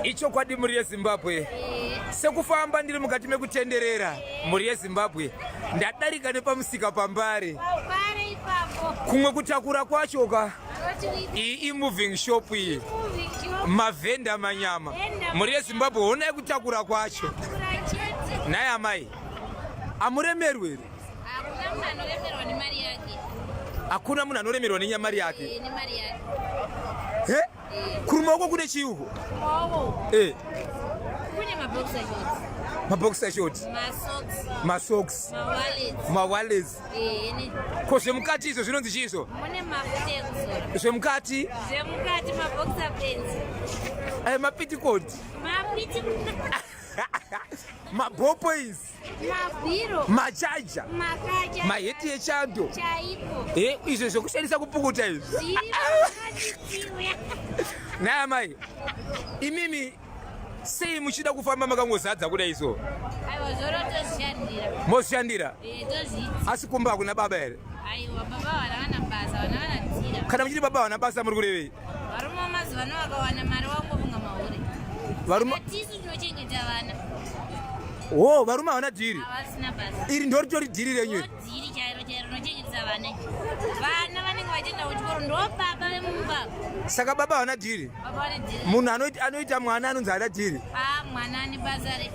Ichokwadi mhuri yeZimbabwe. Sekufamba ndiri mukati mekutenderera mhuri yeZimbabwe, ndadarika nepamusika paMbare. Kumwe kutakura kwacho ka iyi imoving shop iyi, mavhenda manyama. Mhuri yeZimbabwe, honai kutakura kwacho. Nhai amai, amuremerwi here? Hakuna munhu anoremerwa nemari yake. Hakuna munhu anoremerwa nenyamari yake. Eh, nemari yake. He? Eh. Kurumaoko kune chiuko? Kumaoko. Eh. Kune maboxer shorts. Maboxer shorts. Masocks. Masocks. Mawallets. Mawallets. Eh, ne. Ko zvemukati izvo zvinonzi chii izvo? Mune mafuta ekuzora. Zvemukati? Zvemukati maboxer pants. Eh, mapitikondi. Mapitikondi. Mabopois. Mabhiro. Machaja. Makacha. Maheti echando. Chaiko. Eh, izvo zvekushandisa kupukuta izvi. Nhai amai, imimi sei muchida kufamba makangozadza kudai so? Aiwa, zvoro tozvishandira. Mozvishandira? Eh, tozviita. Asi kumba hakuna baba here? Aiwa, baba vana vana basa, vana vana dzira. Kana muchiti baba vana basa muri kurevei? Varume vamazuva ano vakawana mari wangofunga mahure. Varume tisu tinochengeta vana. Oh, varume havana dhiri. Havasina basa. Iri ndoritori dhiri renyu. Dhiri chairo chairo rinochengetesa vana. Vana vanenge vachienda kuchikoro ndo baba vemumba. Saka baba havana dhiri. Baba vane dhiri. Munhu anoita anoita mwana anonzi haana dhiri. Ah, mwana ane basa re.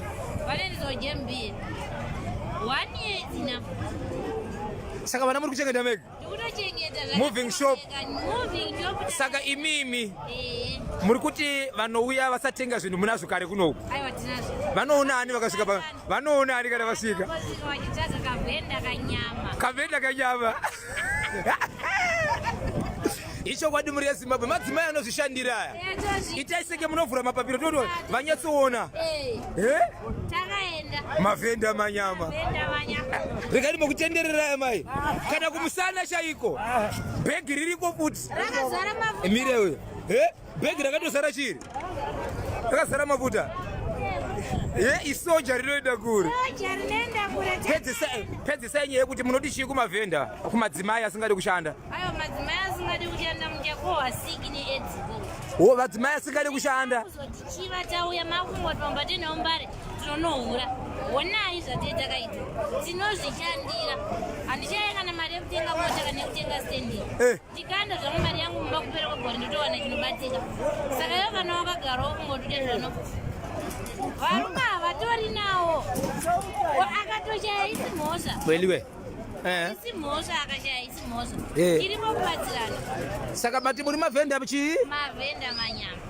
Vanoendeswa jembi. One year is enough. Saka vana muri kuchengeta mega? Moving shop. Saka imimi eh. muri kuti vanouya vasatenga zvinhu munazvo kare kunoku? Vanoona ani vakasvika pa vanoona ani kana vasvika? Kavhenda kanyama. Ichokwadi muri yeZimbabwe madzimai anozvishandira aya. Itai senge munovhura mapapiro toto vanyatsoona. Eh? eh? Mavhenda manyama. Regai ndimbokutendererai amai. Kana kumusana chaiko. Bhegi ririko futi. Rakazara mafuta. Mire uyo. Eh? Bhegi rakatozara chiri. Rakazara mafuta. Eh, isoja rinoenda kure. Soja rinoenda kure. Pedzisai, pedzisai nyaya yekuti munoti chii kumavhenda, kumadzimai asingadi kushanda. Ayo madzimai asingadi kushanda muchakohwa siki neaids ko. Wo vadzimai asingadi kushanda. Kuzotichiva tauya makungoti pamba tine mbare tinonohura. Honai zvatee takaita. Tinozvishandira. Handichaye kana mari yekutenga mota kana yekutenga stendi. Eh. Ndikanda zvangu mari yangu mumba kupera kwegore ndotowana chinobatika. Saka iwe kana wakagara wokungoti ude zvano. Varume havatori nawo. Akatoshaya isi mhosva. Weliwe. Eh. Isi mhosva akashaya isi mhosva. Eh. Tiripo kubatsirana. Saka mati muri mavhenda chii? Mavhenda manyama.